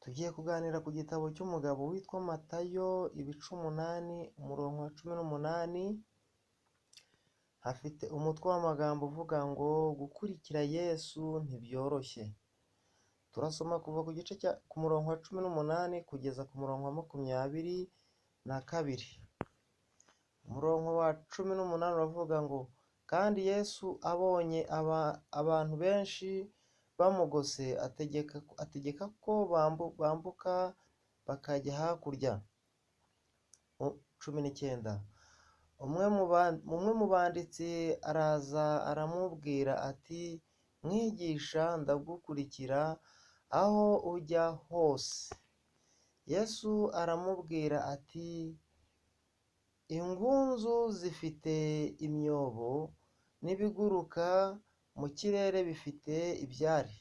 Tugiye kuganira ku gitabo cy'umugabo witwa Matayo, ibice 8, umurongo wa 18, hafite umutwe w'amagambo uvuga ngo gukurikira Yesu ntibyoroshye. Turasoma kuva ku gice cya ku murongo wa 18 kugeza ku murongo wa 22. Umurongo wa 18 uravuga ngo kandi Yesu abonye abantu benshi bamugose ategeka ko bambuka bakajya hakurya. 19. Umwe mu banditsi araza aramubwira ati mwigisha ndagukurikira aho ujya hose. Yesu aramubwira ati ingunzu zifite imyobo n'ibiguruka mu kirere bifite ibyari,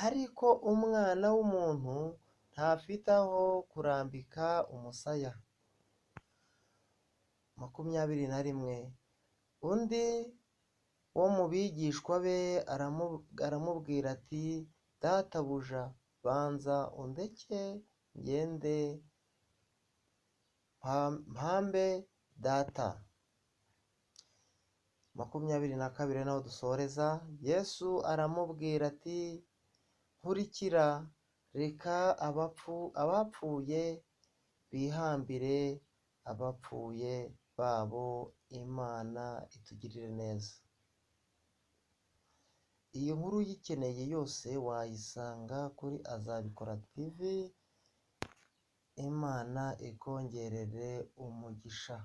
ariko umwana w'umuntu ntafite aho kurambika umusaya. 21. Undi wo mu bigishwa be aramubwira ati databuja banza undeke ngende mpambe data. 22 naho dusoreza. Yesu aramubwira ati nkurikira, reka abapfuye bihambire abapfuye babo, Imana itugirire neza. Iyi nkuru uyikeneye yose wayisanga kuri Azabikora TV. Imana ikongerere umugisha.